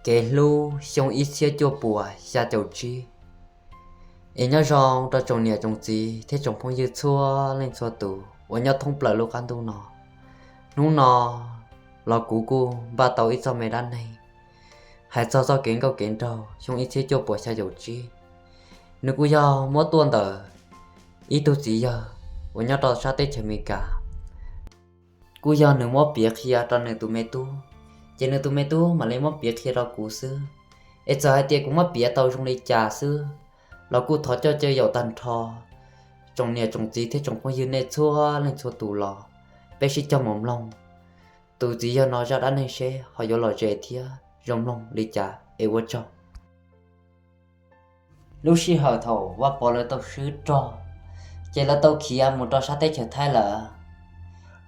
Kev hlub xyoo ib txhiab cuaj puas xya caum tsib. Es nyob zoo rau tsoom niam tsoom txiv thiab tsoom phooj ywg txhua leej txhua tus uas nyob thoob plaws lub qab ntuj no. Hnub no los kuv kuj npaj tau ib txoj me dab neeg hais txog txoj kev nkauj kev nraug xyoo ib txhiab cuaj puas xya caum tsib. Nws kuj yog muab tuaj ntawm ib tug txiv yawg uas nyob rau sab teb chaws Amelikas. Kuj yog nws muab piav qhia rau nws tus me tub, ces nws tus me tub mam li muab piav qhia rau kuv xwb. Es txawm hais tias kuv muab piav tau zoo li cas xwb los kuj thov coj caw yaum tag nrho tsoom niam tsoom txiv thiab tsoom phooj ywg nej txhua leej txhua tus los peb sib cog mus mloog tus txiv yawg no zaj dab neeg seb ho yuav lom zem thiab zoo mloog li cas es ua tsaug. Lub sij hawm thaum Vaj Pov lawv tau swb rog, ces lawv tau khiav mus rau sab teb chaws Thaib lawm.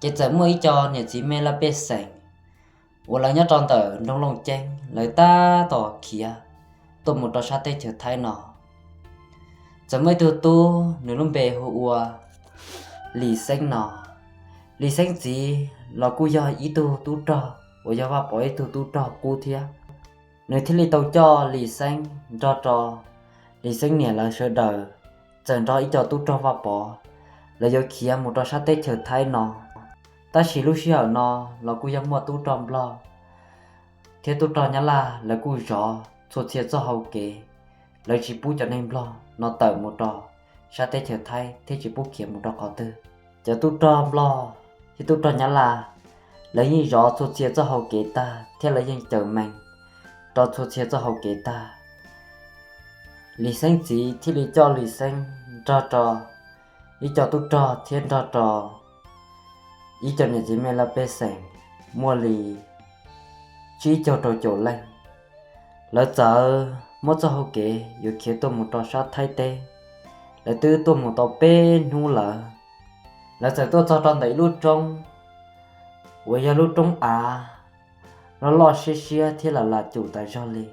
Ces txawm muaj ib co niam txiv me laj pej xeem uas lawv nyob rau ntawm nroog Looj Ceeb, lawv tab tom khiav tuaj mus rau sab teb chaws Thaib no. Txawm muaj ib tug tub, nws lub npe hu ua Lis Xeeb no. Lis Xeeb txiv los kuj yog ib tug tub rog uas yog Vaj Pov ib tug tub rog qub thiab. Nws thiaj li tau coj Lis Xeeb nrog rau Lis Xeeb niam lawv sawv daws, txawm nrog ib co tub rog Vaj Pov, lawv yuav khiav mus rau sab teb chaws Thaib no. Tab sis lub sij hawm no los kuj yog muaj tub rog Nplog thiab tub rog Nyab Laj lawv kuj zov txhua txhia txoj hau kev, lawv tsis pub cov neeg Nplog no tawm mus rau sab teb chaws Thaib thiab tsis pub khiav mus rau qhov twg. Cov tub rog Nplog thiab tub rog Nyab Laj, lawv yeej zov txhua txhia txoj hau kev tag thiab lawv yeej cawm mees rau txhua txhia txoj hau kev tag. Lis Xeeb txiv thiaj li coj Lis Xeeb nrog rau ib co tub rog thiab nrog rau ib co niam txiv me laj pej xeem muaj li tsib caug rau caum leej. Lawv txawm muab txoj hau kev yuav khiav tuaj mus rau sab Thaib teb. Lawv twb tuaj mus tau peb hnub lawm, lawv txawm tuaj txog rau ntawm ib lub roob uas yog lub roob av loj loj siab siab thiab lam lam cum tas zog li.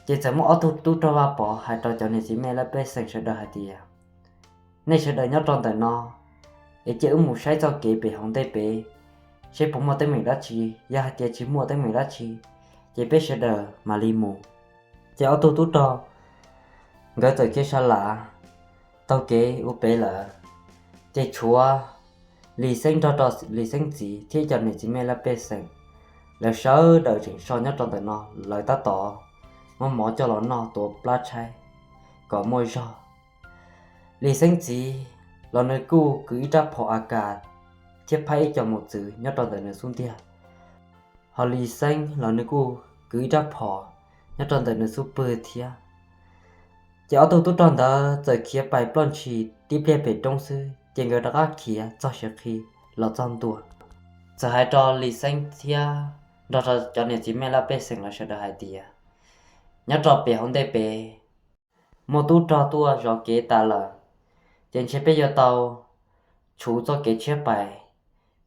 Ces txawm muaj ob tug tub rog Vaj Pov hais rau cov niam txiv me laj pej xeem sawv daws hais tias, nej sawv daws nyob rau ntawm no, es cia wb mus saib txoj kev pem hauv ntej pem, seb puas muaj teeb meem dab tsi. Yog hais tias tsis muaj teeb meem dab tsi, ces peb sawv daws mam li mus. Ces ob tug tub rog nkawd txawm khiav sa lav taug kev ua pem lawm. Ces tshuav Lis Xeeb nrog rau Lis Xeeb txiv thiab cov niam txiv me laj pej xeem, lawv sawv daws tseem so nyob rau ntawm no, lawv tab tom muab mov coj los noj tuav plab tshaib kom muaj zog. Lis Xeeb txiv los nws kuj kwv ib rab phom a kas thiab phab ib co mus txwv nyob rau ntawm nws xub ntiag. Ho Lis Xeeb los nws kuj kwv ib rab phom nyob rau ntawm nws xub pwg thiab. Ces ob tug tub rog ntawd txawm khiav pais ploj ntshis tib pliag pem roob xwb, ces nkawd rov qab khiav txog siav qhi los txog ntua. Txawm hais rau Lis Xeeb thiab nrog rau cov niam txiv me laj pej xeem lawv sawv daws hais tias, nyob rau pem hauv ntej pem muaj tub rog tuaj zov kev tas lawm, ces ntshe peb yuav tau tshuv txoj kev tshiab pais,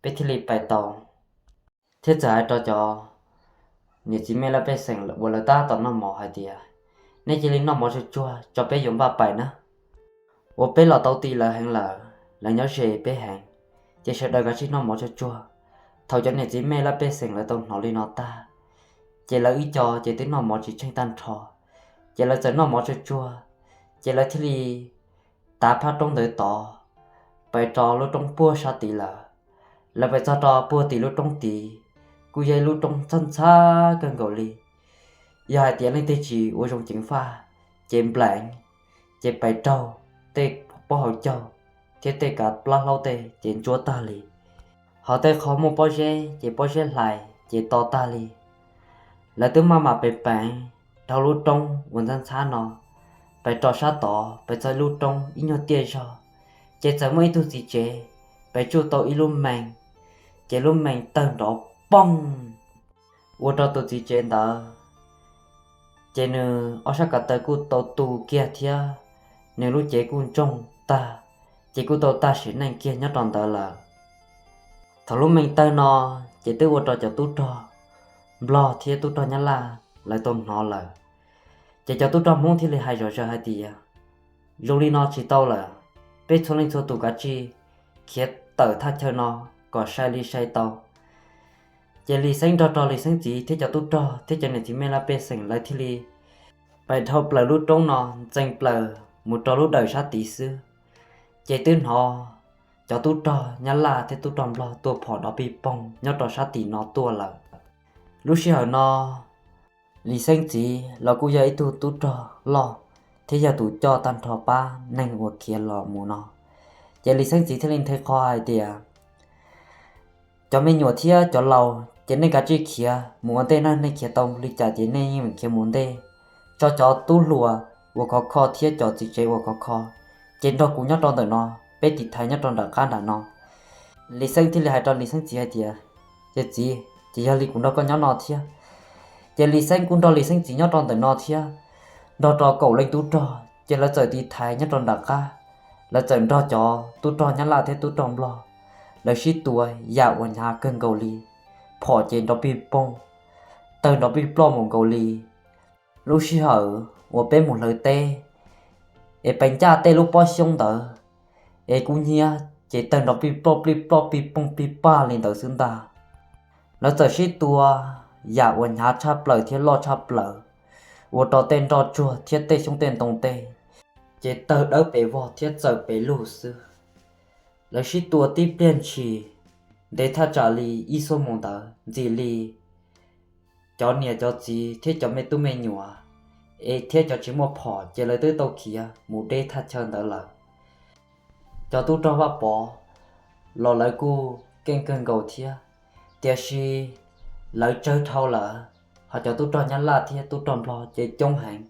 peb thiaj li pais tau. Thiab txawm hais rau cov niam txiv me laj pej xeem uas lawv tab tom noj mov hais tias, nej cia li noj mov tsuag tsuag tso peb yuav npaj pais na. Uas peb los tau ti lawv heev lawm, lawv nyob ze peb heev, ces sawv daws kav tsij noj mov tsuag tsuag. Thaum cov niam txiv me laj pej xeem lawv tau hnov li no tag, ces lawv ib co ces twb noj mov tsis tsheej tag nrho, ces lawv txawm noj mov tsuag tsuag, ces lawv thiaj li tav phab roob ntawd tod pais rau lub roob puag sab tid lawm. Lawv pais txog rau puag tim lub roob tid, kuj yog ib lub roob ntxhab ntxhab kawg nkaus li. Yog hais tias leej twg tsis ua zoo ceev faj, ces npleev, ces pais raug tej pob hauv caug thiab tej kav plab hlaub tej ces ntsuab tag li. Ho tej qho muaj pob zeb ces pob zeb hlais ces to tag li. Lawv twb maj mam peev peev dhau lub roob uas ntxhab ntxhab no pais rau sab tod, pais txog ib lub roob ib nyuag tiaj zog, ces txawm muaj ib tug txiv tsev pais tsuj tau ib lub mees, ces lub mees tawg nrov poog, ua rau tus txiv tsev ntawd ces nws ob sab ko taw kuj tau tu kiag thiab nws lub cev kuj ntsoog tag, ces kuj tau tag sim neej kiag nyob rau ntawd lawm. Thaum lub mees tawg no, ces twb ua rau cov tub rog Nplog thiab tub rog Nyab Laj lawv tau hnov lawm. Ces cov tub rog Hmoob thiaj li hais zom zaws hais tias, zoo li no tsis tau lawm, peb txhua leej txhua tus kav tsij khiav tawm thaj chaw no kom sai li sai tau. Ces Lis Xeeb nrog rau Lis Xeeb txiv thiab cov tub rog thiab cov niam txiv mej laj pej xeem lawv thiaj li pais dhau plaws lub roob no, ntxees plaws mus rau lub dawm sab tid xwb, ces twb hnov cov tub rog nyab laj thiab tub rog nplog tua phom nrov pij poog nyob rau sab tim no tuaj lawm. Lub sij hawm no Lis Xeeb txiv los kuj yog ib tug tub rog loj thiab yog tus coj tag nrho pab neeg uas khiav los mus no. Ces Lis Xeeb txiv thiaj li nthe qho hais tias, cov me nyuam thiab cov laus ces nej kav tsij khiav mus ua ntej na, nej khiav tau li cas ces nej yeej khiav mus ntej. Tso cov tub hluas uas khov kho thiab cov txiv tsev uas khov kho ces nrog kuv nyob rau ntawm no, peb tiv thaiv nyob rau nram qab nram no. Lis Xeeb thiaj li hais rau Lis Xeeb txiv hais tias, ces txiv, ces yog li kuv nrog koj nyob no thiab. Ces Lis Xeeb kuj nrog Lis Xeeb txiv nyob rau ntawm no thiab, nrog rau kaum leej tub rog ces lawv txawm tiv thaiv nyob rau nram qab. Lawv txawm nrog cov tub rog nyab laj thiab tub rog nplog, lawv sib tua yam uas hnyav kawg nkaus li, phom ces nrov pij poog, tawg nrov pij ploj mus nkaus li. Lub sij hawm uas peb mus hlawv teb es pes ncaj tej lub pob xyoob ntawd es kub hnyiab ces tawg nrov pij ploj pij ploj pij poog pij paj li ntawd xwb ntag. Lawv txawm sib tua yam uas hnyav tshaj plaws thiab loj tshaj plaws, ua rau tej nroj tsuag thiab tej xyoob tej ntoo tej ces tawg dawb pes vog thiab txawm pes lug xwb. Lawv sib tua tib pliag ntshis, ntev thaj tsam li ib xuab moos ntawd ntxim li cov niam cov txiv thiab cov me tub me nyuam es thiab cov tsis muaj phom ces lawv twb tau khiav mus deb thaj chaw ntawd lawm. Cov tub rog Vaj Pov los lawv kuj keej kawg nkaus thiab, tiam sis lawv tsawg dhau lawm, ho cov tub rog nyab laj thiab tub rog nplog ces coob heev.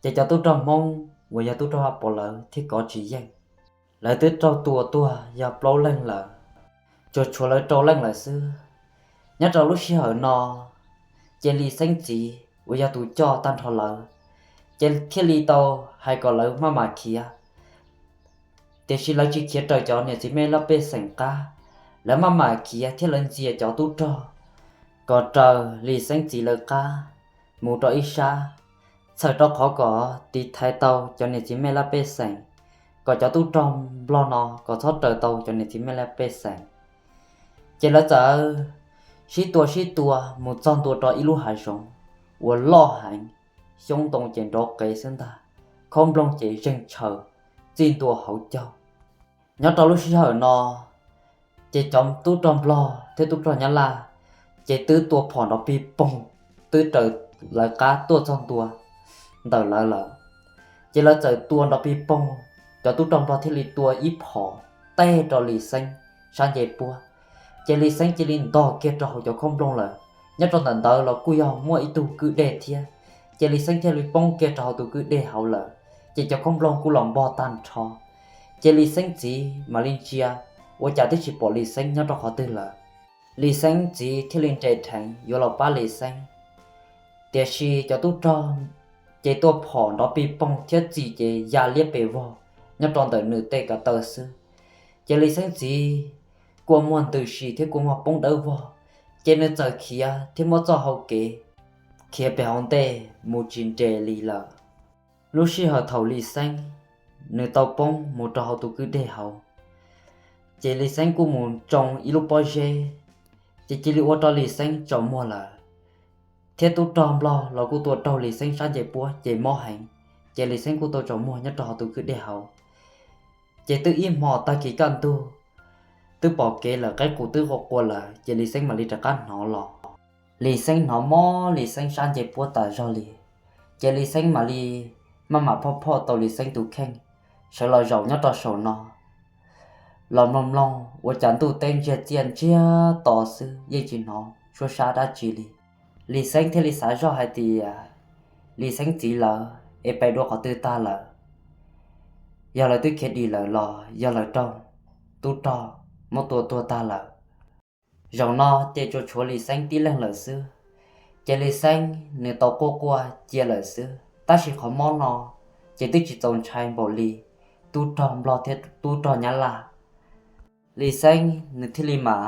Ces cov tub rog Hmoob uas yog tub rog Vaj Pov lawv thiaj kov tsis yeej. Lawv twb raug tua tuag yog plaub leeg lawm, tsuas tshuav lawv rau leej lawm xwb. Nyob rau lub sij hawm no ces Lis Xeeb txiv uas yog tus coj tag nrho lawv ces thiaj li tau hais kom lawv maj mam khiav. Tiam sis lawv tsis khiav raws cov niam txiv mej laj pej xeem qab, lawv maj mam khiav thiab lawv ntxias cov tub rog kom raws Lis Xeeb txiv lawv qab mus rau ib sab, txhawm rau qhov kom tiv thaiv tau cov niam txiv mej laj pej xeem, kom cov tub rog nplog no kom txhob raws tau cov niam txiv mej laj pej xeem. Ces lawv txawm sib tua sib tua mus txog ntua rau ib lub hav zoov uas loj heev, xyoob ntoo ces nrov qees xwb ntag, khaub nplooj ces zeeg tshaws txij ntua hauv caug. Nyob rau lub sij hawm no ces cov tub rog nplog thiab tub rog nyab laj ces twb tua phom nrov pij poog twb raws lawv qab tuaj txog ntua ntawm lawv lawm. Ces lawv txawm tua nrov pij poog, cov tub rog nplog thiaj li tua ib phom teg rau Lis Xeeb sab nce puab. Ces Lis Xeeb cia li ntog kiag rau hauv cov khaub nplooj lawm. Nyob rau ntawm ntawd los kuj yog muaj ib tug kwj dej thiab, ces Lis Xeeb thiaj li poob kiag rau hauv tus kwj dej hauv lawm. Ces cov khaub nplooj kuj los npog tag nrho. Ces Lis Xeeb txiv mam li ntsia ua cas twb tsis pom Lis Xeeb nyob rau qhov twg lawm. Lis Xeeb txiv thiaj li nres dheev yuav los pab Lis Xeeb, tiam sis cov tub rog ces tua phom nrov pij poog thiab txim ces ya liab pes vog nyob rau ntawm nws tej kav taw xwb. Ces Lis Xeeb txiv kua muag ntws si thiab kua muag poob dawb vog, ces nws txawm khiav thiab muab txoj hau kev khiav pem hauv ntej mus tsis nres li lawm. Lub sij hawm thaum Lis Xeeb nws tau poob mus rau hauv tus kwj dej hauv, ces Lis Xeeb kuj mus tsoo ib lub pob zeb, ces cia li ua rau Lis Xeeb tsaus muag lawm. Thiab tub rog nplog los kuj tua raug Lis Xeeb sab nce puab ces mob heev, ces Lis Xeeb kuj tau tsaus muag nyob rau hauv tus kwj dej hauv. Ces twb ib hmos tag kis kaj ntug, twb pom kev lawm, qaib qus twb qua qua lawm, ces Lis Xeeb mam li rov qab hnov los. Lis Xeeb hnov mob Lis Xeeb sab nce puab tas zog li, ces Lis Xeeb mam li maj mam phoj phoj tau Lis Xeeb tus kheej sawv los zaum nyob rau saum no. Los mloog mloog ua cas ntuj teb ntsiag txiaj ntsiag to xwb, yeej tsis hnov suab sab dab tsi li. Lis Xeeb thiaj li xav zoj hais tias Lis Xeeb txiv lawv es pais dua qhov twg tag lawm, yog lawv twb khiav dim lawm los yog lawv raug tub rog muab tua tuag tag lawm. Zaum no ces tsuas tshuav Lis Xeeb tib leeg lawm xwb, ces Lis Xeeb nws tau quaj quaj cia lawm xwb, tab sis qhov mob no ces twb tsis txaus ntshai npaum li tub rog nplog thiab tub rog nyab laj. Lis Xeeb nws thiaj li mam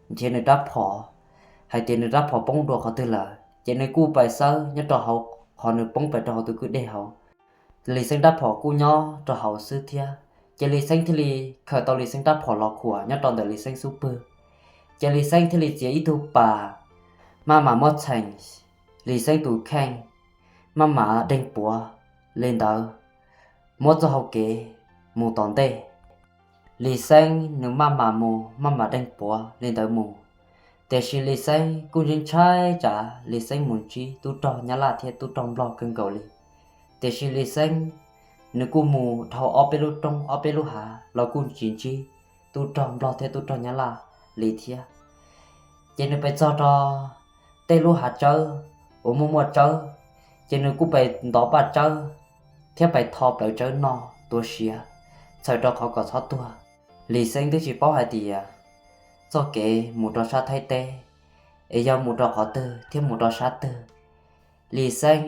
nrhiav nws rab phom, hais tias nws rab phom poob dua qhov twg lawm, ces nws kuj pais xawb nyob rau hauv qhov nws poob pais rau hauv tus kwj dej hauv. Lis Xeeb rab phom kuj nyob rau hauv xwb thiab, ces Lis Xeeb thiaj li khaws tau Lis Xeeb rab phom los khuam nyob rau ntawm Lis Xeeb xub pwg. Ces Lis Xeeb thiaj li txiav ib tug pas maj mam muab txheem Lis Xeeb tus kheej, maj mam deeg puav li ntawd, muab txoj hau kev mus tom ntej. Lis Xeeb nws maj mam mus maj mam deeg puav li ntawd mus, tiam sis Lis Xeeb kuj ntshai tsam Lis Xeeb mus ntsib tub rog Nyab Laj thiab tub rog Nplog kawg nkaus li. Tiam sis Lis Xeeb nws kuj mus dhau ob peb lub roob ob peb lub hav los kuj tsis ntsib tub rog Nplog thiab tub rog Nyab Laj li thiab. Ces nws pais txog rau tej lub hav tsawb uas muaj muaj tsawb, ces nws kuj pais ntov paj tsawb thiab pais tho plawv tsawb noj tuav siav, txhawm rau qhov kom txhob tuag. Lis Xeeb twb tsis paub hais tias txoj kev mus rau sab Thaib teb es yog mus rau qhov twg thiab mus rau sab twg. Lis Xeeb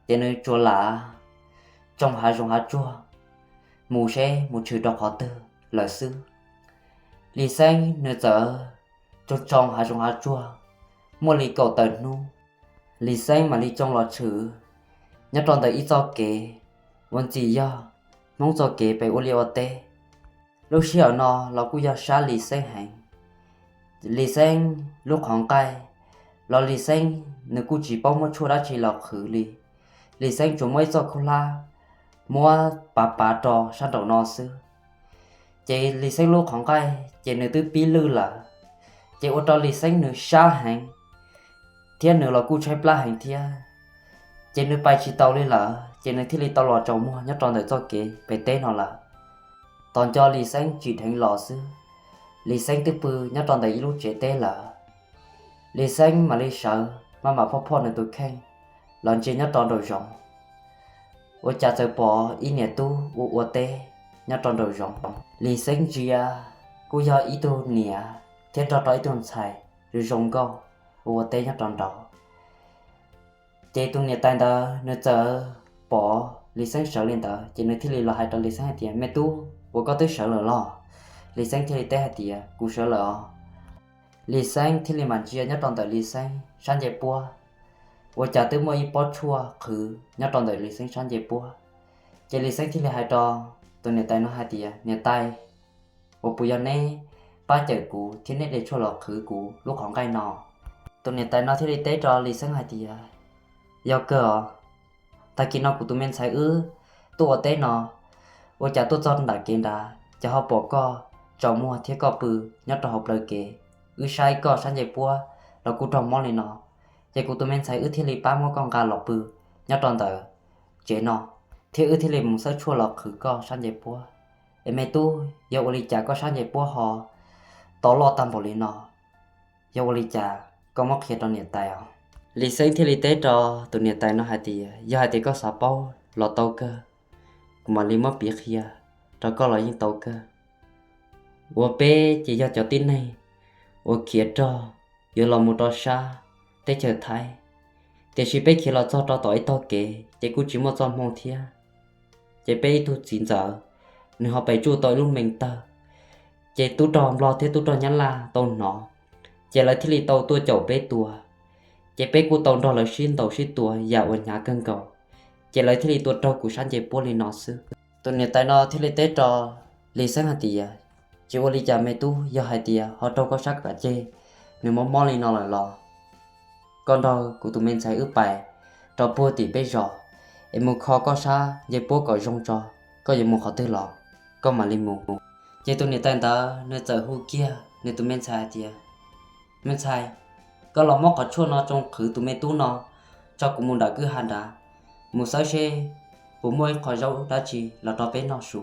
ces nws tsuas lam tsoo hav zoov hav tsuag mus seb mus tshwm rau qhov twg lawm xwb. Lis Xeeb nws txawm tsoo tsoo hav zoov hav tsuag muaj li kaum tawm hnub, Lis Xeeb mam li tsoo los tshwm nyob rau ntawm ib txoj kev uas ntxim yog Hmoob txoj kev pem ua liaj ua teb. Lub sij hawm no los kuj yog sab Lis Xeeb heev. Lis Xeeb lub qhov nqaij los Lis Xeeb nws kuj tsis paub muab tshuaj dab tsi los qhwv li. Lis Xeeb tsuas muab ib txoj khaub hlab muab pav pav rau sab nraum no xwb. Ces Lis Xeeb lub qhov nqaij ces nws twb pib lwj lawm, ces ua rau Lis Xeeb nws sab heev thiab nws los kuj tshaib plab heev thiab. Ces nws pais tsis tau li lawm, ces nws thiaj li tau los tsaus muag nyob rau ntawm txoj kev pem teb no lawm. Tos nco Lis Xeeb tsim dheev los xwb, Lis Xeeb twb pw nyob rau ntawm ib lub tsev teb lawm. Lis Xeeb mam li sawv maj mam phoj phoj nws tus kheej los ntsia nyob rau nraum zoov, ua cas txawm pom ib niam tub ua ua teb nyob rau nraum zoov. Lis Xeeb ntsia kuj yog ib tug niam thiab nrog rau ib tug ntxhais zoo zoo nkauj ua ua teb nyob rau nraud. Ces tus niam tais ntawd nws txawm pom Lis Xeeb sawv li ntawd, ces nws thiaj li los hais rau Lis Xeeb hais tias, Me tub, ua koj twb sawv lawm los? Lis Xeeb thiaj li teb hais tias, Kuv sawv lawm os. Lis Xeeb thiaj li mam ntsia nyob rau ntawm Lis Xeeb sab ncej puab, ua cas twb muaj ib pob tshuaj qhwv nyob rau ntawm Lis Xeeb sab ncej puab. Ces Lis Xeeb thiaj li hais rau tus niam tais no hais tias, Niam tais, ua puas yog neb pab cawm kuv thiab neb de tshuaj los qhwv kuv lub qhov nqaij no? Tus niam tais no thiaj li teb rau Lis Xeeb hais tias, Yog kawg os, tag kis no kuv tus me ntxhais wb tuaj ua teb no, ua cas tuaj txog nram kev nrad ces ho pom koj tsaus muag thiab koj pw nyob rau hauv plawv kev, wb saib koj sab ncej puab los kuj raug mob li no, ces kuv tus me ntxhais wb thiaj li pab muab koj nqa los pw nyob rau ntawm tsev no, thiab wb thiaj li mus xawb tshuaj los qhwv koj sab ncej puab. Es me tub, yog ua li cas koj sab ncej puab ho tau loj tag npaum li no? Yog ua li cas koj muab qhia rau niam tais os? Lis Xeeb thiaj li teb rau tus niam tais no hais tias, Yog hais tias koj xav paub los tau kawg, kuv mam li muab piav qhia rau koj los yeej tau kawg. Uas peb ces yog cov tib neeg uas khiav rog yuav los mus rau sab teb chaws Thaib, tiam sis peb khiav los txog rau tom ib tog kev ces kuj tsis muaj txoj hmoo thiab. Ces peb ib tug txiv ntxawm, nws ho pais tsuj tau ib lub mees tawg, ces tub rog Nplog thiab tub rog Nyab Laj tau hnov, ces lawv thiaj li tau tuaj caum peb tua. Ces peb kuj tau nrog lawv sib ntaus sib tua yam uas hnyav kawg nkaus, ces lawv thiaj li tua raug kuv sab ncej puab li no xwb. Tus niam tais no thiaj li teb rau Lis Xeeb hais tias, Tsis ua li cas me tub, yog hais tias ho raug koj sab kav ceg nws mob mob li no lawm los koj nrog kuv tus me ntxhais wb pais rau puag tim peb zos es mus kho koj sab ncej puab kom zoo tso, koj yuav mus qhov twg los koj mam li mus. Ces tus niam tais ntawd nws txawm hu kiag nws tus me ntxhais hais tias, Me ntxhais, koj los muab qhov tshuaj no tsoo qhwv tus me tub no tso, kuv mus nram kwj ha nrad mus xawb seb puas muaj ib qho zaub dab tsi los rau peb noj su.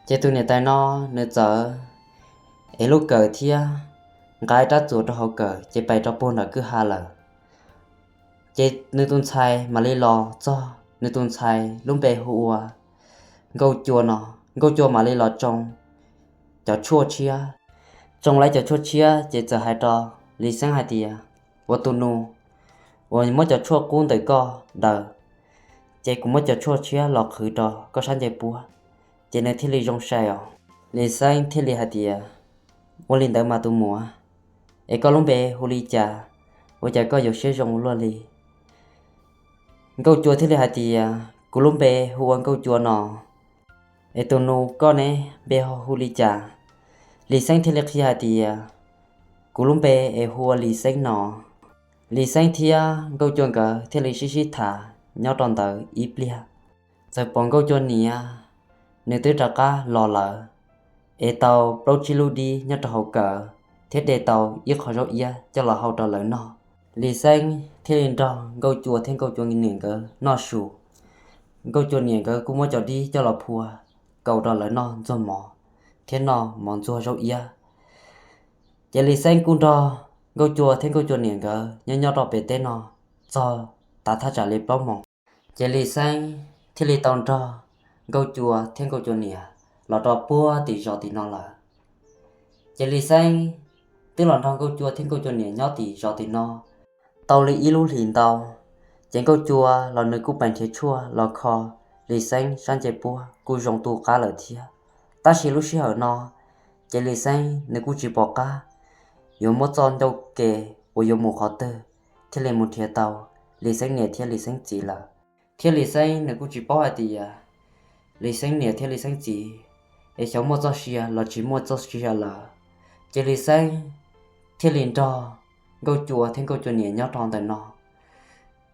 Ces tus niam tais no nws txawm ev lub kawm thiab nqa ib rab txuas rau hauv kawm ces pais rau puag nram kwj ha lawm. Ces nws tus ntxhais mam li los txog, nws tus ntxhais lub npe hu ua Nkauj Cua no. Nkauj Cua mam li los tsoo cov tshuaj tshiab. Tsoo lawm cov tshuaj tshiab ces txawm hais rau Lis Xeeb hais tias, Ua tus nus uas muab cov tshuaj qub ntawm koj daws, ces kuv muab cov tshuaj tshiab los qhwv rau koj sab ncej puab, ces nws thiaj li zoo sai os. Lis Xeeb thiaj li hais tias, Ua li ntawd mas tus muam, es koj lub npe hu li cas, ua cas koj yuav siab zoo luaj li? Nkauj Cua thiaj li hais tias, Kuv lub npe hu ua Nkauj Cua no. Es tus nus koj ne, npe ho hu li cas? Lis Xeeb thiaj li qhia hais tias, Kuv lub npe es hu ua Lis Xeeb no. Lis Xeeb thiab Nkauj Cua nkawd thiaj li sib sib tham nyob rau ntawd ib pliag. Txawm pom Nkauj Cua niam nws twb rov qab los lawm, es tau plaub tsib lub dib nyob rau hauv kawm thiab de tau ib qho zaub iab coj los hau rau lawv noj. Lis Xeeb thiaj li nrog Nkauj Cua thiab Nkauj Cua niam nkawd noj su. Nkauj Cua niam nkawd kuj muab cov dib coj los phua kaus rau lawv noj ntxuag mov thiab noj mov ntxuag zaub iab. Ces Lis Xeeb kuj nrog Nkauj Cua thiab Nkauj Cua niam nkawd nyob nyob rau pem teb no txog tav thaj tsam li plaub moos. Ces Lis Xeeb thiaj li tau nrog Nkauj Cua thiab Nkauj Cua niam los rau puag tim zos tim no lawm. Ces Lis Xeeb twb los nrog Nkauj Cua thiab Nkauj Cua niam nyob tim zos tim no tau li ib lub hlis ntau. Ces Nkauj Cua los nws kuj pais nrhiav tshuaj los kho Lis Xeeb sab ncej puab kuj zoo tu qab lawm thiab. Tab sis lub sij hawm no ces Lis Xeeb nws kuj tsis pom qab yuav muab txoj ncauj ke uas yuav mus qhov twg thiaj li mus nrhiav tau Lis Xeeb niam thiab Lis Xeeb txiv lawm. Thiab Lis Xeeb nws kuj tsis paub hais tias Lis Xeeb niam thiab Lis Xeeb txiv es xyov muaj txoj sia los tsis muaj txoj sia lawm. Ces Lis Xeeb thiaj li nrog Nkauj Cua thiab Nkauj Cua niam nyob rau ntawm no.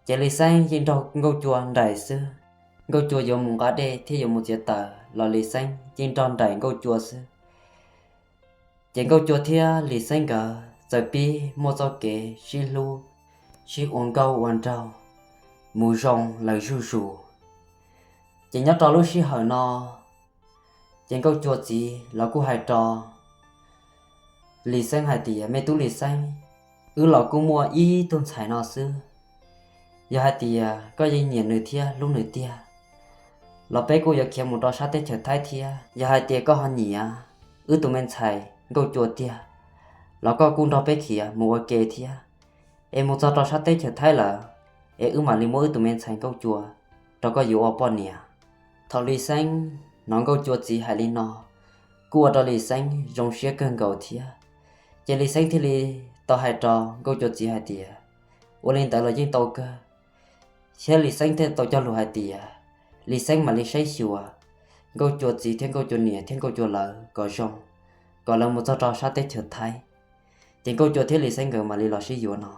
Ces Lis Xeeb yeej nrog Nkauj Cua nraim xwb. Nkauj Cua yuav mus nqa dej thiab yuav mus txiav taws los Lis Xeeb yeej nrog nraim Nkauj Cua xwb. Ces Nkauj Cua thiab Lis Xeeb nkawd txawm pib muaj txoj kev sib hlub, sib ua nkauj ua nraug mus zoo lawm zuj zus. Ces nyob rau lub sij hawm no, ces Nkauj Cua txiv los kuj hais rau Lis Xeeb hais tias, Me tub Lis Xeeb, wb los kuj muaj ib tug ntxhais no xwb. Yog hais tias koj yeej nyiam nws thiab hlub nws tiag los peb kuj yuav khiav mus rau sab teb chaws Thaib thiab. Yog hais tias koj ho nyiam wb tus me ntxhais Nkauj Cua tiag los koj kuj nrog peb khiav mus ua ke thiab. Es mus txog rau sab teb chaws Thaib lawm, es wb mam li muab wb tus me ntxhais Nkauj Cua rau koj yuav ua poj niam. Thaum Lis Xeeb hnov Nkauj Cua txiv hais li no, kuj ua rau Lis Xeeb zoo siab kawg nkaus thiab. Ces Lis Xeeb thiaj li tau hais rau Nkauj Cua txiv hais tias, Ua li ntawd los yeej tau kawg. Thiab Lis Xeeb thiaj tau cog lus hais tias Lis Xeeb mam li saib xyuas Nkauj Cua txiv thiab Nkauj Cua niam thiab Nkauj Cua lawv kom zoo, kom lawv mus txog rau sab teb chaws Thaib, ces Nkauj Cua thiab Lis Xeeb nkawd mam li los sib yuav no.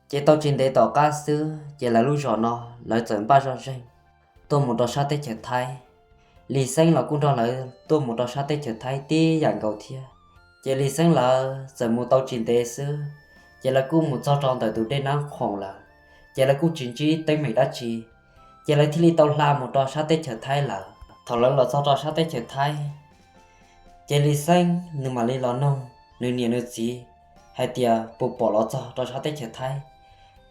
Ces tau tsis ntev tom qab xwb ces lawv lub zos no lawv txawm npaj zoj zeeg tuaj mus rau sab teb chaws Thaib. Lis Xeeb los kuj nrog lawv tuaj mus rau sab teb chaws Thaib tib yam nkaus thiab. Ces Lis Xeeb lawv txawm mus tau tsis ntev xwb, ces lawv kuj mus txog rau ntawm tus dej Nab Khoom lawm. Ces lawv kuj tsis ntsib teeb meem dab tsi, ces lawv thiaj li tau hla mus rau sab teb chaws Thaib lawm. Thaum lawv los txog rau sab teb chaws Thaib, ces Lis Xeeb nws mam li los nug nws niam nws txiv hais tias puas pom los txog rau sab teb chaws Thaib.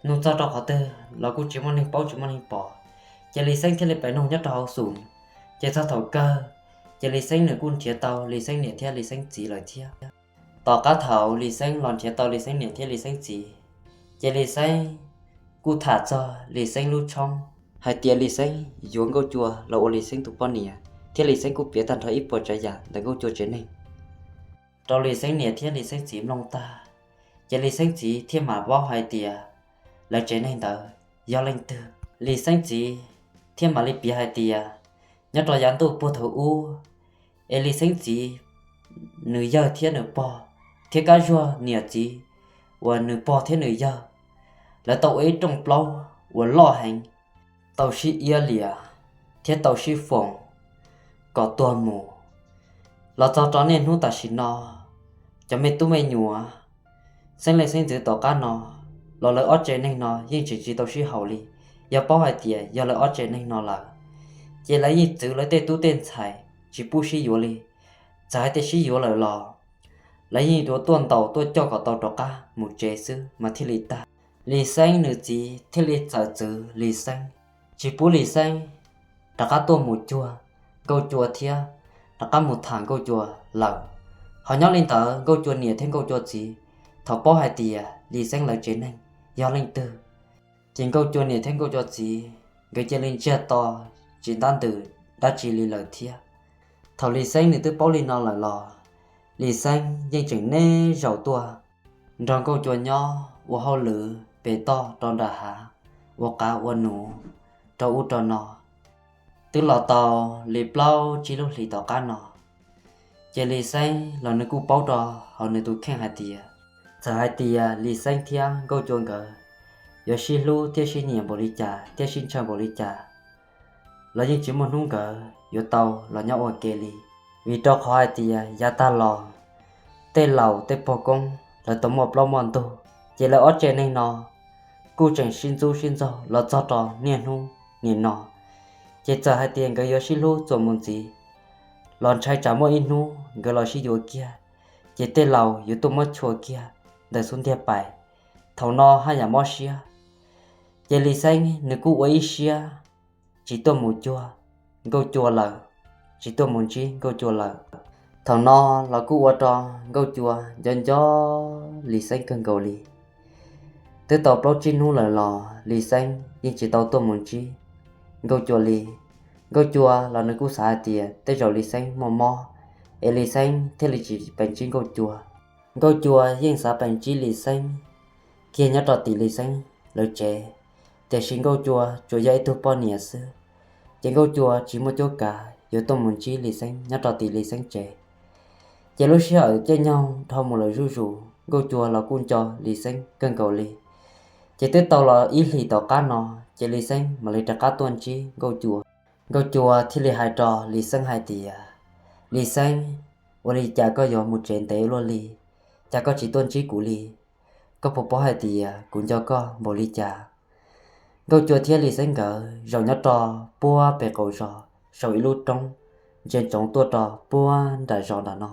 Nug txog rau qhov twg los kuj tsis muaj neeg paub tsis muaj neeg pom. Ces Lis Xeeb thiaj li pais nug nyob rau hauv xum, ces txog thaum kawg, ces Lis Xeeb nws kuj nrhiav tau Lis Xeeb niam thiab Lis Xeeb txiv lawm thiab. Tom qab thaum Lis Xeeb los nrhiav tau Lis Xeeb niam thiab Lis Xeeb txiv, ces Lis Xeeb kuj tham txog Lis Xeeb lub tshoob hais tias Lis Xeeb yuav Nkauj Cua los ua Lis Xeeb tus poj niam, thiab Lis Xeeb kuj piav tag nrho ib puas tsav yam ntawm Nkauj Cua tsev neeg rau Lis Xeeb niam thiab Lis Xeeb txiv mloog tag. Ces Lis Xeeb txiv thiaj mam paub hais tias lawv tsev neeg ntawd yog leej twg. Lis Xeeb txiv thiaj mam li piav hais tias nyob rau yav ntuj puag thaum ub, es Lis Xeeb txiv nws yawg thiab nws pog, thiab Kab Zuag niam txiv uas nws pog thiab nws yawg, lawv tau ua ib rooj plaub uas loj heev, tau sib iab liam thiab tau sib foom kom tuag mus. Los txog rau niaj hnub tam sim no, cov me tub me nyuam, xeeb leej xeeb ntxwv tom qab no, los lawv ob tsev neeg no yeej tseem tsis tau sib haum li. Yog paub hais tias yog lawv ob tsev neeg no lawm, ces lawv yeej txwv lawv tej tub tej ntxhais tsis pub sib yuav li. Txawm hais tias sib yuav lawm los lawv yeej yuav tuaj ntaus tuaj coj kom tau rov qab mus tsev xwb mas thiaj li tag. Lis Xeeb nws txiv thiaj li txawm txwv Lis Xeeb, tsis pub Lis Xeeb rov qab tuaj mus cuag Nkauj Cua thiab rov qab mus tham Nkauj Cua lawm. Ho nyob li ntawd Nkauj Cua niam thiab Nkauj Cua txiv thaum paub hais tias Lis Xeeb lawv tsev neeg yog leej twg, ces Nkauj Cua niam thiab Nkauj Cua txiv nkawd cia li ntsiag to tsis ntab ntws dab tsi li lawm thiab. Thaum Lis Xeeb nws twb paub li no lawm los Lis Xeeb yeej tseem neb zaus tuaj nrog Nkauj Cua nyob ua hauj lwm pem toj rau nram hav, ua qav ua num rau ub rau no. Twb los tau li plaub tsib lub hlis tom qab no, ces Lis Xeeb los nws kuj paub rau hauv nws tus kheej hais tias txawm hais tias Lis Xeeb thiab Nkauj Cua nkawd yuav sib hlub thiab sib nyiam npaum li cas thiab sib ntshaw npaum li cas los yeej tsis muaj hnub nkawd yuav tau los nyob ua ke li. Vim rau qhov hais tias yav tag los tej laus tej pog koob lawv tau muaj plaub muaj ntug, ces lawv ob tsev neeg no kuj tseem sib ntxub sib ntxaug los txog rau niaj hnub nim no. Ces txawm hais tias nkawd yuav sib hlub txuas mus ntxiv los ntshai tsam muaj ib hnub nkawd los sib yuav kiag, ces tej laus yuav tuaj muab chua kiag ntawm xub ntiag pais. Thaum no haj yam mob siab, ces Lis Xeeb nws kuj ua ib siab tsis tuaj mus cuag Nkauj Cua lawm, tsis tuaj mus ntsib Nkauj Cua lawm. Thaum no los kuj ua rau Nkauj Cua nco nco Lis Xeeb kawg nkaus li. Twb tau plaub tsib hnub lawm los Lis Xeeb yeej tsis tau tuaj mus ntsib Nkauj Cua li. Nkauj Cua los nws kuj xav hais tias tej zaum Lis Xeeb muaj mob, es Lis Xeeb thiaj li tsis peem ntsib Nkauj Cua. Nkauj Cua yeej xav peem ntsib Lis Xeeb kiag nyob rau tim Lis Xeeb lawv tsev, tiam sis Nkauj Cua tsuas yog ib tug poj niam xwb, ces Nkauj Cua tsis muaj cuab kav yuav tuaj mus ntsib Lis Xeeb nyob rau tim Lis Xeeb tsev. Ces lub sij hawm caij nyoog dhau mus lawm zuj zus, Nkauj Cua los kuj nco Lis Xeeb kawg nkaus li. Ces twb tau los ib hlis tom qab no, ces Lis Xeeb mam li rov qab tuaj ntsib Nkauj Cua. Nkauj Cua thiaj li hais rau Lis Xeeb hais tias, Lis Xeeb, ua li cas koj yuav mus tsev ntev luaj li, cas koj tsis tuaj ntsib kuv li? Koj puas paub hais tias kuv nco koj npaum li cas? Nkauj Cua thiab Lis Xeeb nkawd zaum nyob rau puag pem qaum zos saum ib lub roob ntsia ntsoov tuaj rau puag nram zos nram no.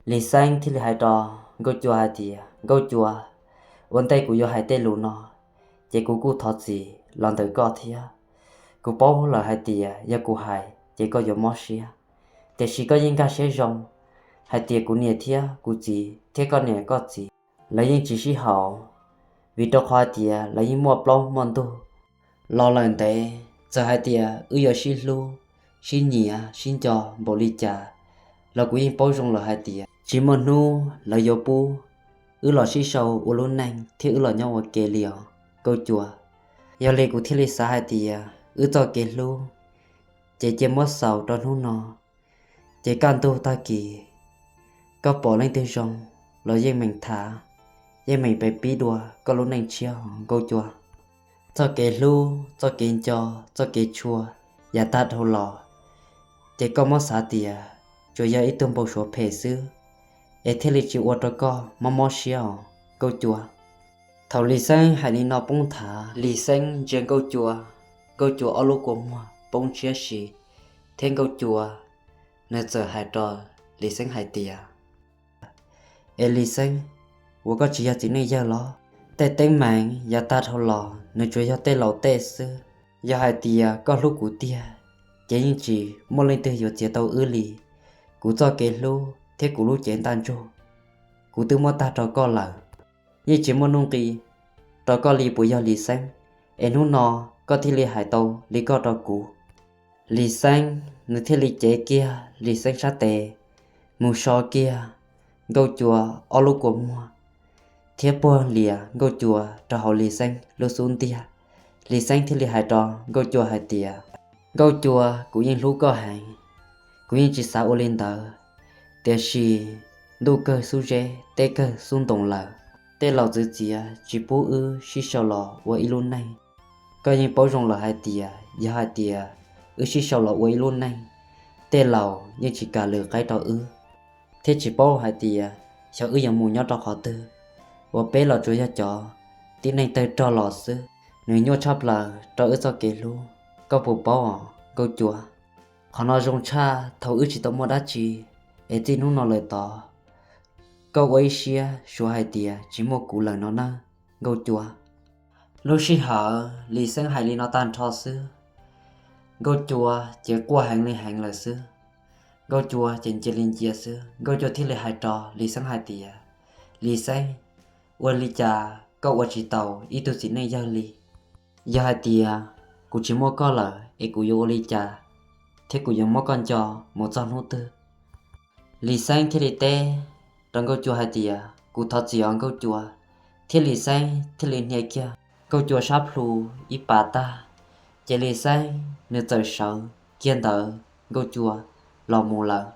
Lis Xeeb thiaj li hais rau Nkauj Cua hais tias, Nkauj Cua, ua ntej kuv yuav hais tej lus no, ces kuv kuj thov txim los ntawm koj thiab. Kuv paub lawm hais tias yog kuv hais ces koj yuav mob siab, tiam sis koj yeej nkag siab zoo hais tias kuv niam thiab kuv txiv thiab koj niam koj txiv lawv yeej tsis sib haum, vim rau qhov hais tias lawv yeej muaj plaub muaj ntug los lawm ntev. Txawm hais tias wb yuav sib hlub, sib nyiam sib nco npaum li cas los kuv yeej paub zoo lawm hais tias tsis muaj hnub lawv yuav pub wb los sib sau ua lub neej thiab wb los nyob ua ke li os Nkauj Cua. Yog li kuv thiaj li xav hais tias wb txoj kev hlub ces cia muab xaus rau hnub no, ces kaj ntug tag kis koj pom leej twg zoo los yeej meem tham, yeej meem pem pib dua koj lub neej tshiab os Nkauj Cua. Txoj kev hlub, txoj kev nco, txoj kev tshua yav tag dhau los, ces koj muab xav tias tsuas yog ib tug npau suav phem xwb, es thiaj li tsis ua rau koj mob mob siab os Nkauj Cua. Thaum Lis Xeeb hais li no poob nthav, Lis Xeeb ntsia Nkauj Cua, Nkauj Cua ob lub kua muag poob ntshiab si, thiab Nkauj Cua nws txawm hais rau Lis Xeeb hais tias, Es Lis Xeeb, ua koj tsis yog txiv neej yawg los? Tej teeb meem yav tag dhau los nws tsuas yog tej laus tej xwb. Yog hais tias koj hlub kuv tiag, ces yeej tsis muaj leej twg yuav txiav tau wb li. Kuv txoj kev hlub thiab kuv lub cev ntaj ntsug, kuv twb muab tag rau koj lawm. Yeej tsis muaj nuj nqis rau koj li puas yog Lis Xeeb? Es hnub no koj thiaj li hais tau li koj rau kuv. Lis Xeeb nws thiaj li cev kiag Lis Xeeb sab tes mus so kiag Nkauj Cua ob lub kua muag, thiab puag lias Nkauj Cua rau hauv Lis Xeeb lub xub ntiag. Lis Xeeb thiaj li hais rau Nkauj Cua hais tias, Nkauj Cua, kuv yeej hlub koj heev, kuv yeej tsis xav ua li ntawd, tiam sis ntuj kawg xub zeb, teb kawg xub ntoos lawm. Tej laus txwv txiav tsis pub wb sib sau los ua ib lub neej. Koj yeej paub zoo lawm hais tias yog hais tias wb sib sau los ua ib lub neej, tej laus yeej tsis kam lwm qaib rau wb, thiab tsis paub hais tias xyov wb yuav mus nyob rau qhov twg, uas peb los tsuas yog cov tib neeg tawg rog los xwb. Nws nyuaj tshaj plaws rau wb txoj kev hlub, koj puas paub os Nkauj Cua? Qhov no zoo tshaj thaum wb tsis tau muaj dab tsi, es txij hnub no lawm tod, koj ua ib siab suav hais tias tsis muaj kuv lawm no nawb Nkauj Cua. Lub sij hawm Lis Xeeb hais li no tag nrho xwb, Nkauj Cua ces quaj heev li heev lawm xwb. Nkauj Cua ces ncia li ncia xwb, Nkauj Cua thiaj li hais rau Lis Xeeb hais tias, Lis Xeeb, ua li cas koj ua tsis taus ib tug txiv neej yawg li? Yog hais tias kuv tsis muaj koj lawm es kuv yuav ua li cas, thiab kuv yuav muab koj nco mus txog hnub twg? Lis Xeeb thiaj li teb rau Nkauj Cua hais tias, Kuv thov txim os Nkauj Cua. Thiab Lis Xeeb thiaj li hnia kiag Nkauj Cua sab plhu ib pas tag, ces Lis Xeeb nws txawm sawv kiag ntawd Nkauj Cua los mus lawm.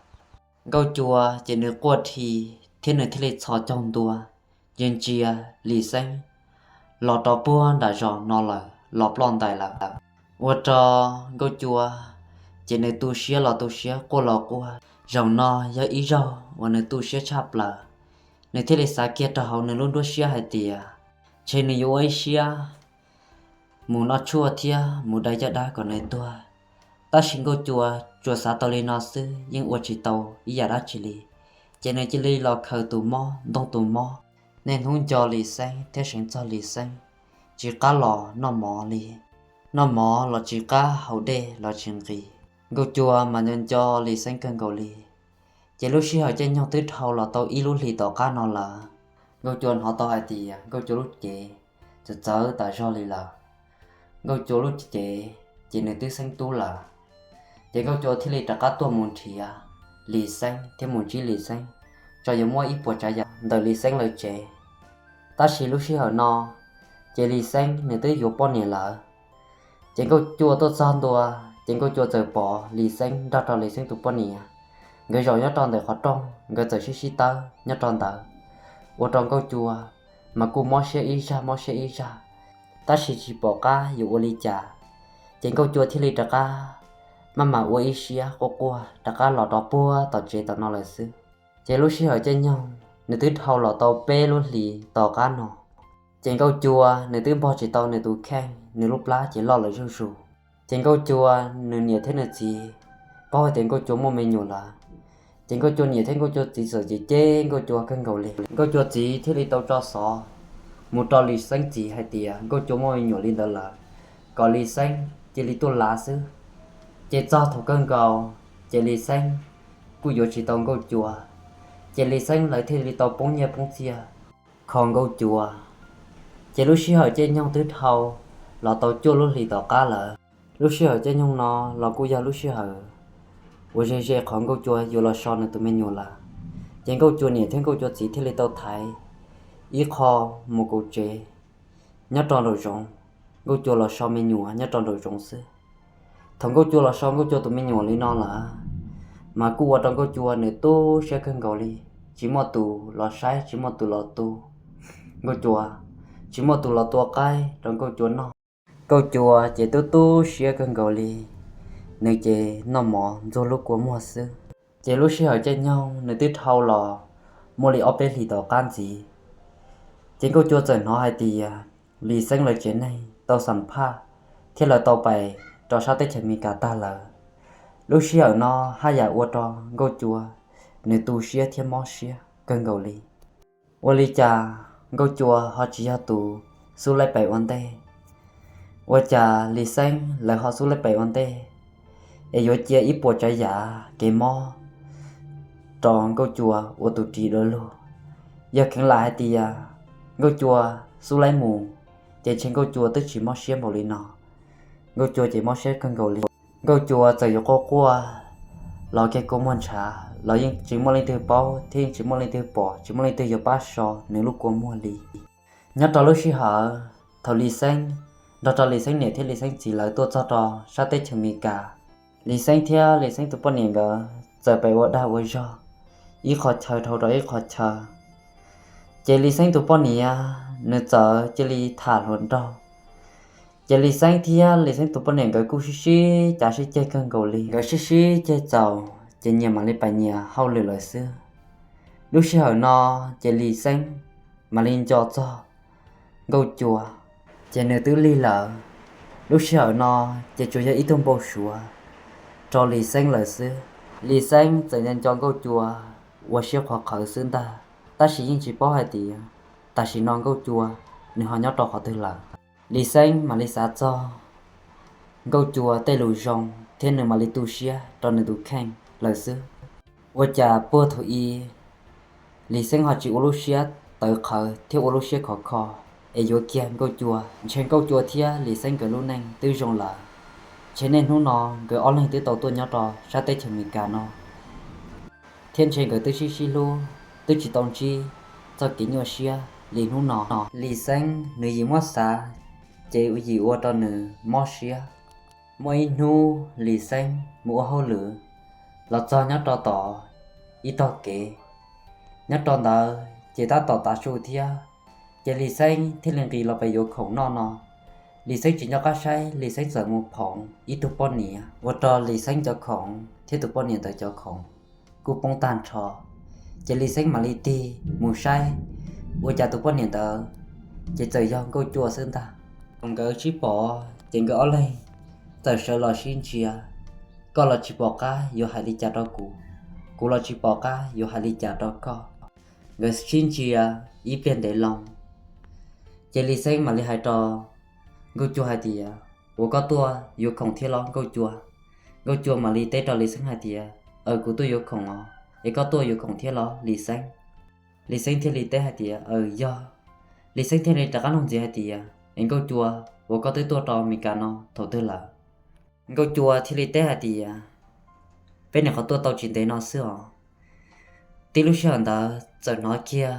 Nkauj Cua ces nws quaj dhi thiab nws thiaj li txhos caug ntua ntsia ntsia Lis Xeeb los rau puag nram zos no lawm, los ploj ntais lawm. Ua rau Nkauj Cua ces nws tu siab los tu siab, quaj los quaj. Zaum no yog ib zaug uas nws tu siab tshaj plaws. Nws thiaj li xav kiag rau hauv nws lub nruab siab hais tias ntshe nws yuav ua ib siab mus noj tshuaj thiab mus dai caj dab kom nws tuag. Tab sis Nkauj Cua tsuas xav tau li no xwb, yeej ua tsis tau ib yam dab tsi li. Ces nws cia li los khaws tus mob, ntoo tus mob, niaj hnub nco Lis Xeeb thiab seev txog Lis Xeeb, tsis qab los noj mov li. Noj mov los tsis qab, haus dej los tsis nqis. Nkauj Cua mas nco nco Lis Xeeb kawg nkaus li. Ces lub sij hawm caij nyoog twb dhau los tau ib lub hlis tom qab no lawm. Nkauj Cua hnov tau hais tias Nkauj Cua lub cev txawv txawv tas zog li lawm. Nkauj Cua lub cev ces nws twb xeeb tub lawm. Ces Nkauj Cua thiaj li rov qab tuaj mus nrhiav Lis Xeeb thiab mus ntsib Lis Xeeb, tso yuav muab ib puas tsav yam ntawm Lis Xeeb lawv tsev. Tab sis lub sij hawm no ces Lis Xeeb nws twb yuav poj niam lawm. Ces Nkauj Cua tuaj txog ntua, ces Nkauj Cua txawm pom Lis Xeeb nrog rau Lis Xeeb tus poj niam, nkawd zaum nyob rau ntawm qhov rooj, nkawd txawm sib sib tawb nyob rau ntawd. Ua rau Nkauj Cua mas kuj mob siab ib zaj mob siab ib zaj, tab sis tsis pom qab yuav ua li cas. Ces Nkauj Cua thiaj li rov qab maj mam ua ib siab quaj quaj rov qab los rau puag tom tsev tom no lawm xwb. Ces lub sij hawm caij nyoog nws twb dhau los tau peb lub hlis tom qab no. Ces Nkauj Cua nws twb npog tsis tau nws tus kheej, nws lub plab ces loj lawm zuj zus. Ces Nkauj Cua nws niam thiab nws txiv paub hais tias Nkauj Cua muaj me nyuam lawm. Ces Nkauj Cua niam thiab Nkauj Cua txiv txawm cem cem Nkauj Cua kawg nkaus li. Nkauj Cua txiv thiaj li tau tso xov mus rau Lis Xeeb txiv hais tias Nkauj Cua muaj me nyuam li ntawd lawm, kom Lis Xeeb cia li tuaj lav xwb. Ces txog thaum kawg nkaus ces Lis Xeeb kuj yuav tsis tau Nkauj Cua. Ces Lis Xeeb lawv thiaj li tau poob nyiaj poob txiaj kho Nkauj Cua. Ces lub sij hawm caij nyoog twb dhau los tau cuaj lub hlis tom qab lawm. Lub sij hawm caij nyoog no los kuj yog lub sij hawm uas ze ze qhov Nkauj Cua yuav los so nws tus me nyuam lawm. Ces Nkauj Cua niam thiab Nkauj Cua txiv thiaj li tau thaiv ib qho mus kaum tsev nyob rau nraum zoov, Nkauj Cua los so me nyuam nyob rau nraum zoov xwb. Thaum Nkauj Cua los so Nkauj Cua tus me nyuam li no lawm, mas kuj ua rau Nkauj Cua nws tu siab kawg nkaus li, tsis muaj tus los saib, tsis muaj tus los tu Nkauj Cua, tsis muaj tus los tua qaib rau Nkauj Cua noj. Nkauj Cua ces tu tu siab kawg nkaus li, nws ces noj mov ntxuag lub kua muag xwb. Ces lub sij hawm caij nyoog nws twb dhau los muaj li ob peb hlis tom qab ntxiv, ces Nkauj Cua txawm hnov hais tias Lis Xeeb lawv tsev neeg tau xam phaj thiab lawv tau pais rau sab teb chaws Amelikas tag lawm. Lub sij hawm no haj yam ua rau Nkauj Cua nws tu siab thiab mob siab kawg nkaus li. Ua li cas Nkauj Cua ho tsis yog tus xub laib pais ua ntej? Ua cas Lis Xeeb lawv ho xub laib pais ua ntej, es yuav cia ib puas tsav yam kev mob rau Nkauj Cua ua tus ris dua lug? Yog kheev lam hais tias Nkauj Cua xub laib mus, ces ntshe Nkauj Cua twb tsis mob siab npaum li no. Nkauj Cua ces mob siab kawg nkaus li. Nkauj Cua txawm yuav quaj quaj los kiag kua muag ntshav los yeej tsis muaj leej twg paub thiab yeej tsis muaj leej twg pom, tsis muaj leej twg yuav pab so nws lub kua muag li. Nyob rau lub sij hawm thaum Lis Xeeb nrog rau Lis Xeeb niam thiab Lis Xeeb txiv lawv tuaj txog rau sab teb chaws Amelikas, Lis Xeeb thiab Lis Xeeb tus poj niam nkawd txawm pais ua dag ua zog ib qho chaw dhau rau ib qho chaw. Ces Lis Xeeb tus poj niam nws txawm cia li tham hluas nraug. Ces Lis Xeeb thiab Lis Xeeb tus poj niam nkawd kuj sib sib cav sib ceg kawg nkaus li, nkawd sib sib ceg txaus ces nyias mam li pais nyias hauj lwm lawm xwb. Lub sij hawm no ces Lis Xeeb mam li nco txog Nkauj Cua, ces nws twb lig lawm. Lub sij hawm no ces tsuas yog ib tug npau suav rau Lis Xeeb lawm xwb. Lis Xeeb txawm nco nco Nkauj Cua ua siab qhuav qhawv xwb ntag, tab sis yeej tsis paub hais tias tam sim no Nkauj Cua nws ho nyob rau qhov twg lawm. Lis Xeeb mam li xav txog Nkauj Cua tej lus zoo thiab nws mam li tu siab rau nws tus kheej lawm xwb. Ua cas puag thaum i Lis Xeeb ho tsis ua lub siab tawv qhawv thiab ua lub siab khov kho es yuav kiag Nkauj Cua? Ntshe Nkauj Cua thiab Lis Xeeb nkawd lub neej twb zoo lawm. Ntshe niaj hnub no nkawd ob leeg twb tau tuaj nyob rau sab teb chaws Amelikas no, thiab ntshe nkawd twb sib sib hlub, twb tsis tau ntsib txoj kev nyuaj siab li hnub no. Lis Xeeb nws yim muab xav, ces yim ua rau nws mob siab. Muaj ib hnub Lis Xeeb mus ua hauj lwm los txog nyob rau tom ib tog kev. Nyob rau ntawd ces tab tom tav su thiab Ces Lis Xeeb thiaj li nqis los pem yuav khoom noj no. Lis Xeeb tsis nco qab saib, Lis Xeeb txawm mus phoov ib tug poj niam ua rau Lis Xeeb cov khoom thiab tus poj niam ntawd cov khoom kuj poob tag nrho. Ces Lis Xeeb mam li tig mus saib, ua cas tus poj niam ntawd ces txawm yog Nkauj Cua xwb ntag. Thaum nkawd sib pom ces nkawd ob leeg txawm sawv los sib ntsia. Koj los tsis pom qab yuav hais li cas rau kuv, kuv los tsis pom qab yuav hais li cas rau koj. Nkawd sib ntsia ib pliag ntev loo, ces Lis Xeeb mam li hais rau Nkauj Cua hais tias, ua koj tuaj yuav khoom thiab los Nkauj Cua? Nkauj Cua mam li teb rau Lis Xeeb hais tias, aw, kuv tuaj yuav khoom os. Es koj tuaj yuav khoom thiab los Lis Xeeb? Lis Xeeb thiaj li teb hais tias, aw, yog. Lis Xeeb thiaj li rov qab nug ntxiv hais tias, es Nkauj Cua, ua koj twb tuaj rau Mes Kas no thaum twg lawm? Nkauj Cua thiaj li teb hais tias, peb nyuam qhuav tuaj tau tsis ntev no xwb os. Tib lub sij hawm ntawd txawm hnov kiag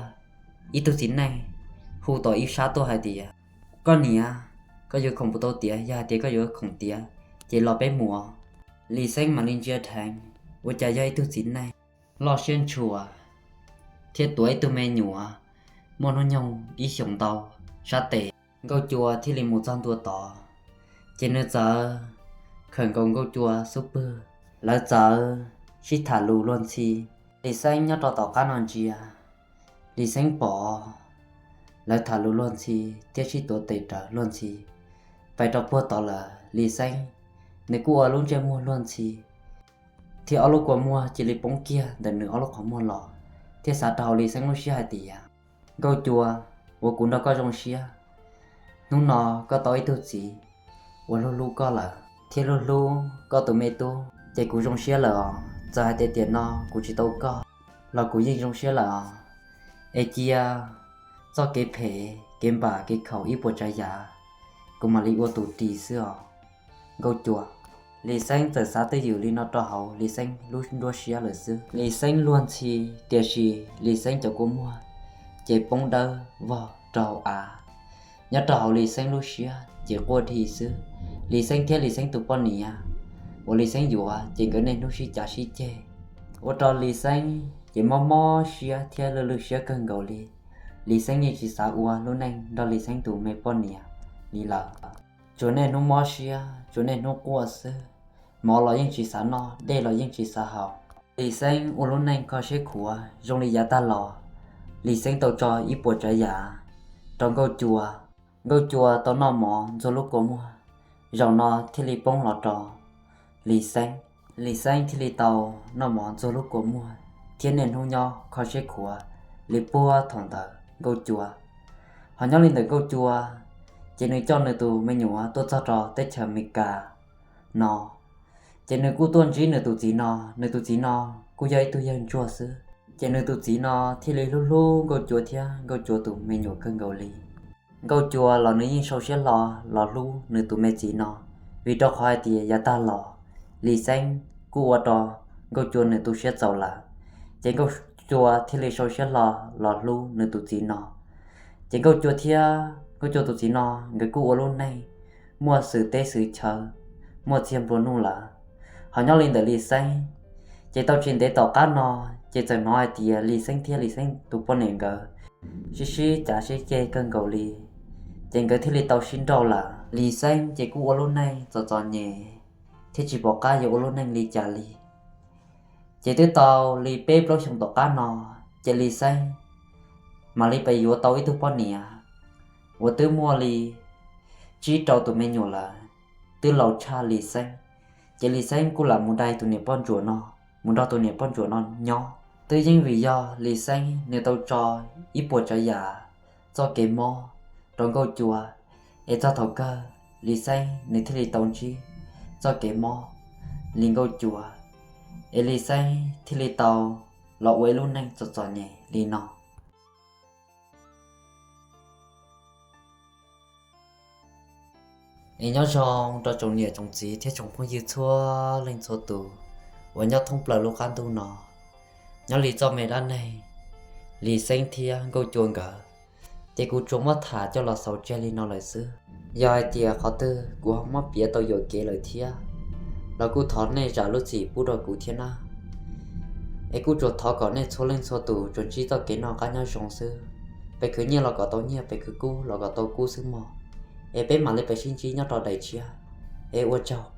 ib tug txiv neej hu tom ib sab tuaj hais tias, koj niam, koj yuav khoom puas tau tiav? Yog hais tias koj yuav khoom tiav ces los peb mus. Lis Xeeb mam li ntsia dheev, ua cas yog ib tug txiv neej loj siab ntshua thiab tuav ib tug me nyuam muaj hnub nyoog ib xyoos ntau sab tes. Nkauj Cua thiaj li mus txog ntua tod, ces nws txawm khawm nkaus Nkauj Cua xub pwg, lawv txawm sib tham lus luag ntxhi. Lis Xeeb nyob rau tom qab no ntsia, Lis Xeeb pom lawv tham lus luag ntxhi thiab sib tuav tes rawv luag ntxhi. Pais rau puag tod lawm Lis Xeeb nws kuj ua lub ntsej muag luag ntxhi, thiab ob lub kua muag cia li poob kiag ntawm nws ob lub qhov muag los, thiab xav rau hauv Lis Xeeb lub siab hais tias, Nkauj Cua, ua kuv nrog koj zoo siab, hnub no koj tau ib tug txiv uas hlub hlub koj lawm thiab hlub hlub koj tus me tub, ces kuv zoo siab lawm os. Txawm hais tias tiam no kuv tsis tau koj los kuv yeej zoo siab lawm os. Es cia txoj kev phem kev npam kev khaum ib puas tsav yam, kuv mam li ua tus ris xwb os, Nkauj Cua. Lis Xeeb txawm xav twj ywm li no rau hauv Lis Xeeb lub nruab siab lawm xwb. Lis Xeeb luag ntxhi, tiam sis Lis Xeeb cov kua muag ces poob dawb vog rau hauv av. Nyob rau hauv Lis Xeeb lub siab ces quaj dhi xwb. Lis Xeeb thiab Lis Xeeb tus poj niam uas Lis Xeeb yuav ces nkawd niaj hnub sib cav sib ceg, ua rau Lis Xeeb ces mob mob siab thiab lwj lwj siab kawg nkaus li. Lis Xeeb yeej tsis xav ua lub neej nrog Lis Xeeb tus me poj niam li lawm. Tsuas niaj hnub mob siab, tsuas niaj hnub quaj xwb. Mov los yeej tsis xav noj, dej los yeej tsis xav haus. Lis Xeeb ua lub neej kho siab khuav zoo li yav tag los, Lis Xeeb tau tso ib puas tsav yam rau Nkauj Cua. Nkauj Cua tau noj mov ntxuag lub kua muag, zaum no thiaj li poob los rau Lis Xeeb. Lis Xeeb thiaj li tau noj mov ntxuag lub kua muag thiab niaj hnub nyob kho siab khuav li puag thaum ntawd Nkauj Cua. Ho nyob li ntawm Nkauj Cua, ces nws coj nws tus me nyuam tuaj txog rau teb chaws Amelikas no, ces nws kuj tuaj ntsib nws tus txiv no. Nws tus txiv no kuj yog ib tug yawg ntsuag xwb, ces nws tus txiv no thiaj li hlub hlub Nkauj Cua thiab Nkauj Cua tus me nyuam kawg nkaus li. Nkauj Cua los nws yeej sau siab hlo los hlub nws tus me txiv no, vim rau qhov hais tias yav tag los Lis Xeeb kuj ua rau Nkauj Cua nws tu siab txaus lawm, ces Nkauj Cua thiaj li sau siab hlo los hlub nws tus txiv no. Ces Nkauj Cua thiab Nkauj Cua tus txiv no nkawd kuj ua lub neej muaj xwm teb xwm chaw, muaj txiag nplua nuj lawm. Ho nyob li ntawm Lis Xeeb, ces tau tsis ntev tom qab no, ces txawm hnov hais tias Lis Xeeb thiab Lis Xeeb tus poj niam nkawd sib sib cav sib ceg kawg nkaus li, ces nkawd thiaj li tau sib nrauj lawm. Lis Xeeb ces kuj ua lub neej txom txom nyem thiab tsis pom qab yuav ua lub neej li cas li. Ces twb tau li peb plaub xyoos tom qab no, ces Lis Xeeb mam li pes yuav tau ib tug poj niam uas twb muaj li tsib rau tus me nyuam lawm, twb laus tshaj Lis Xeeb. Ces Lis Xeeb kuj lam mus dai tus niam poj ntsuam no, mus nrog tus niam poj ntsuam no nyob. Twb yeej vim yog Lis Xeeb nws tau tso ib puas tsav yam txoj kev mob rau Nkauj Cua, es txog thaum kawg Lis Xeeb nws thiaj li tau ntsib txoj kev mob li Nkauj Cua, es Lis Xeeb thiaj li tau los ua ib lub neej txom txom nyem li no. Es nyob zoo rau tsoom niam tsoom txiv thiab tsoom phooj ywg txhua leej txhua tus uas nyob thoob plaws lub qab ntuj no. Nyob li txoj me dab neeg Lis Xeeb thiab Nkauj Cua nkawd, ces kuv tsuas muab tham coj los xaus tseg li no lawm xwb. Yog hais tias qhov twg kuv ho muab piav tau yuam kev lawm thiab los kuj thov nej zam lub txim pub rau kuv thiab na. Es kuj tsuas thov kom nej txhua leej txhua tus tsuas ntsib txoj kev noj qab nyob zoo xwb. Peb khwv nyiaj los kom tau nyiaj, peb khwv kub los kom tau kub xwb mog. Es peb mam li peb sib ntsib nyob rau daim tshiab. Es ua tsaug.